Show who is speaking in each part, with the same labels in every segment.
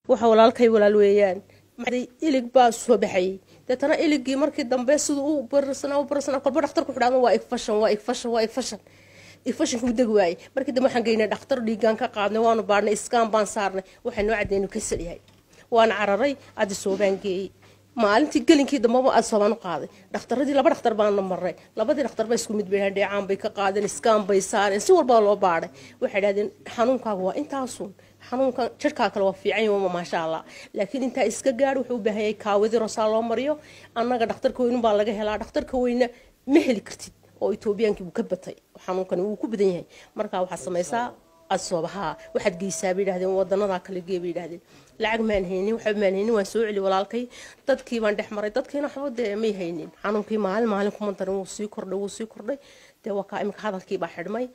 Speaker 1: Waxa walaalkay walaal weeyaan, ilig baa soo baxayay. Deetana iligii markii dambe siduu u barsana u barsana, kolba dhakhtarku wuxuu dhahdaa waa infection, waa infection, waa infection. Infectionka uu degi waayey. Markii dambe waxaan geynay dhakhtar, dhiigaan ka qaadnay, waanu baadhnay, scan baan saarnay, waxay noo caddeyn inuu kansar yahay. Waan cararay, Addis Ababaan geeyey. Maalintii gelinkii dambaba Addis Ababaan u qaaday. Dhakhtaradii laba dhakhtar baana marray, labadii dhakhtar ba isku mid bay dheecaan bay ka qaadeen, scan bay saareen, si walbaa loo baadhay. Waxay dhahdeen xanuunkaagu waa intaasun, xanuunka jirkaa kale waa fiican yahay, maasha Allah, laakiin intaa iska gaadh, wuxuu u baahan yahay kaawadii rosaa loo mariyo. Annaga dhakhtarka weynun baa laga helaa, dhakhtarka weyne ma heli kartid oo Etoobiyaankii wuu ka batay, xanuunkani wuu ku badan yahay. Marka waxaad samaysaa Asobaha waxaad geysaa bay yidhahdeen, wadanadaa kale gee bay yidhahdeen. Lacag maan haynin, waxba maan haynin. Waan soo celi walaalkay, dadkii baan dhex maray, dadkiina waxba dee may haynin. Xanuunkii maalin maalin kuma darin, wuu sii kordhay, wuu sii kordhay. Dee waa kaa imika hadalkii baa xidhmay.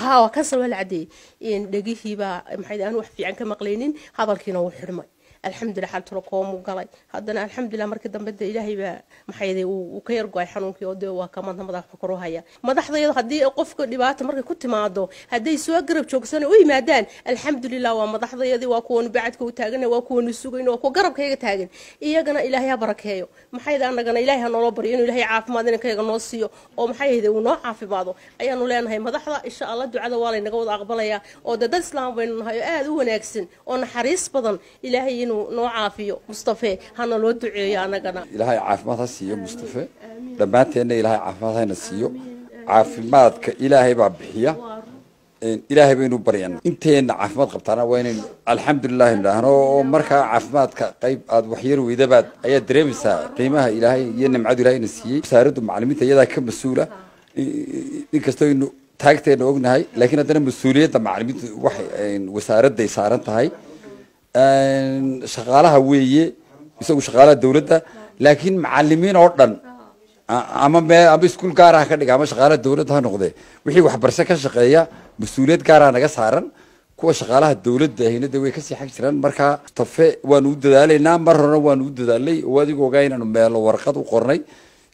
Speaker 1: Ha, waa kansar, waa la cadeeyey. Dhegihii baa maxay aan wax fiican ka maqlaynin, hadalkiina wuu xidhmay. Alxamdulilah, xal koomu galay haddana, alxamdulilah. Markii dambe de Ilaahay baa maxay uu ka yar go-ay xanuunkii oo dee waa ka maanta madaxa kor u haya. Madaxdayadu haddii qofka dhibaata markay ku timaado hadday soo garab joogsan u yimaadaan, alxamdulilah, waa madaxdayadii, waa kuwanu bacadka u taagan, waa kuwanu sugayno, waa kuwa garabkayaga taagan. Iyagana Ilaahay ha barakeeyo. Maxay annagana Ilaahay ha noola baryo inuu Ilaahay caafimaad inankayaga noo siiyo oo maxay ahayde uu noo caafimaado ayaanu leenahay madaxda. Insha Allah ducada waa laynaga wada aqbalayaa oo dee dad islaam baynu nahay oo aada u wanaagsan oo naxariis badan. Ilaahay inuu noo caafiyo Mustafe, hana loo duceeyo annagana.
Speaker 2: Ilaahay caafimaad ha siiyo Mustafe, dhammaanteenna Ilaahay caafimaad hayna siiyo. Caafimaadka Ilaahay baa bixiya, Ilaahay baynu baryana. Inteenna caafimaad qabtaana waa inaynu alxamdulilahi nidhaahno, oo markaa caafimaadka qayb aad waxyar weydabaad ayaad dareemaysaa qiimaha Ilaahay iyo nimcadu Ilahayna siiyey. Wasaaraddu macalimiinta iyadaa ka mas-uula, inkastoo aynu taagteena ognahay, laakiin haddana mas-uuliyadda macalimiintu waxay wasaaradday saaran tahay. Shaqaalaha weeye isagu, shaqaalaha dawladda, laakiin macalimiin oo dhan ama me ama iskuul gaara ha ka dhiga ama shaqaalaha dawladda ha noqdee, wixii waxbarasho ka shaqeeya mas-uuliyad gaaraa naga saaran. Kuwa shaqaalaha dawladda ahina de way kasii xag jiraan. Markaa Mustafe waanu u dadaalaynaa, mar horena waanu u dadaalay oo adigu ogaa inaanu meelo warqad u qornay.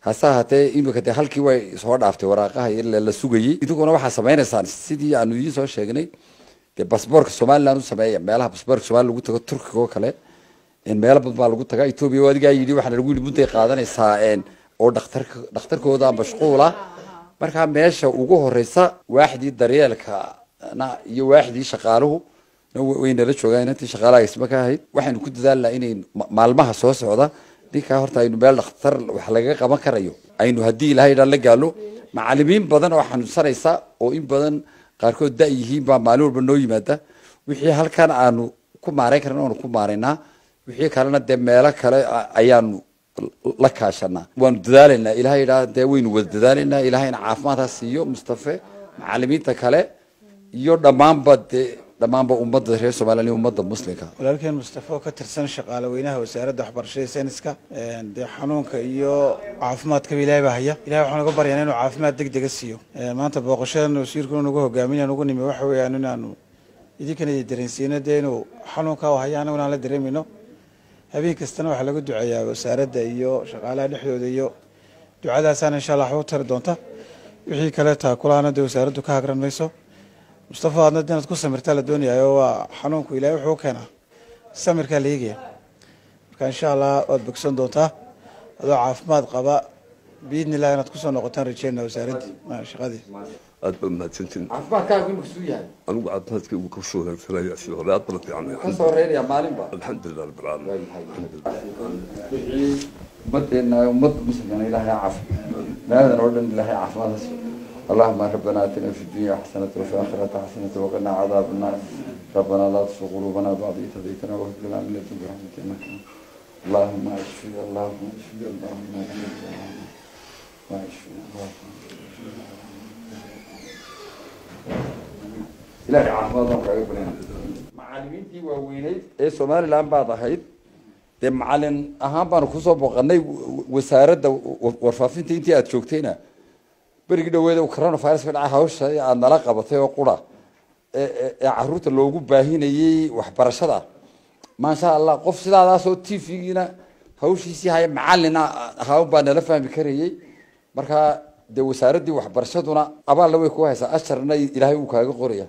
Speaker 2: Hase ahaatee imika dee halkii way soo dhaaftay waraaqaha la sugayey. Idinkuna waxaa samaynaysaan sidii aanu idiin soo sheegnay, dee basboorka Somaliland u sameeya. Meelaha basboorka Somaliland lagu tago, Turkiga oo kale, meelo badan baa lagu tagaa. Etoobiya adigaa yidhi, waxaana lagu yidhi mudday qaadanaysaa oo dhakhtarka dhakhtarkooda mashquula. Markaa meesha ugu horeysa waaxdii daryeelkana iyo waaxdii shaqaaluhu way nala joogaan, inantii shaqaalaha isma ka ahayd. Waxaynu ku dadaalnaa inay maalmaha soo socda ninkaa horta aynu meel dhakhtar wax lagaga qaban karayo aynu haddii Ilahay dhan la gaalo. Macalimiin badan oo xanuunsanaysa oo in badan qaarkood da yihiin baa maalin walba noo yimaada. Wixii halkan aanu ku maarayn karna waanu ku maaraynaa, wixii kalena dee meelo kale ayaanu la kaashanaa. Waanu dadaalaynaa, Ilahay idhaa dee waynu wada dadaalaynaa. Ilahayna caafimaad ha siiyo Mustafe, macalimiinta kale iyo dhammaanba dee dhammaanba ummadda reer Somaliland iyo ummadda muslimka.
Speaker 3: Walaalkeen Mustafa oo ka tirsan shaqaale weynaha wasaaradda waxbarashada sayniska, dee xanuunka iyo caafimaadkaba Ilahay baa haya. Ilahay waxaan uga baryanaa inuu caafimaad deg dega siiyo. Maanta booqashadan wasiirkuna nagu hogaaminaya nugu nimi waxa weeyaan inaanu idinkana idin dareensiino dee inuu xanuunka haya, anaguna aan la dareemayno. Habeen kastana waxaa laga duceeyaa wasaaradda iyo shaqaalaha dhexdooda, iyo ducadaasaana insha Allah waxba u tari doonta. Wixii kale taakulaana dee wasaaraddu ka hagran mayso. Mustafa, adna inaad ku samirtaa la doonayayo, waa xanuunku Ilahay wuxuu keenaa samirkaa la eegaya. Marka insha Allah waad bogsan doontaa adoo caafimaad qaba biidni illah, inaad kusoo noqotaan rajeyna wasaaraddii shaqadii.
Speaker 4: Aad baa mahadsantiin.
Speaker 2: Caafimaadkaagu imika suu yahay?
Speaker 4: Anigu caafimaadkaygu ka soo wanaagsanaya sidii hore, aad bala fiicanay.
Speaker 2: Ka soo reynaya maalinba.
Speaker 4: Alxamdulilah rabbil caalamiin, alxamdulilah.
Speaker 2: Wixii ummadeena, ummadda muslimkana Ilaahay caafiyo, meeladan oo dhan Ilaahay caafimaad ha siiyo. اللهم ربنا اتنا في الدنيا حسنة وفي الآخرة حسنة وقنا عذاب النار. ربنا لا تزغ قلوبنا بعد إذ هديتنا وهب لنا من لدنك رحمة إنك. اللهم اشفي، اللهم اشفي، اللهم اشفي، اللهم اشفي، اللهم. Ilaahay caafimaad baan kaaga baryana. Macallimiintii waaweyneyd ee Somaliland baad ahayd, dee macallin ahaan baanu kusoo booqanay wasaaradda warfaafinta intii aad joogtayna. Berigii dhaweeda uu coronavirus ka dhacay, hawsha aad nala qabatay oo qura ee caruurta loogu baahinayey waxbarashada, maasha Allah. Qof sidaadaasoo TV-giina hawshiisii haya macallina ahaan baa nala fahmi karayey. Marka dee wasaaraddii waxbarashaduna abaalla way ku haysaa, asharna Ilaahay uu kaaga qoraya.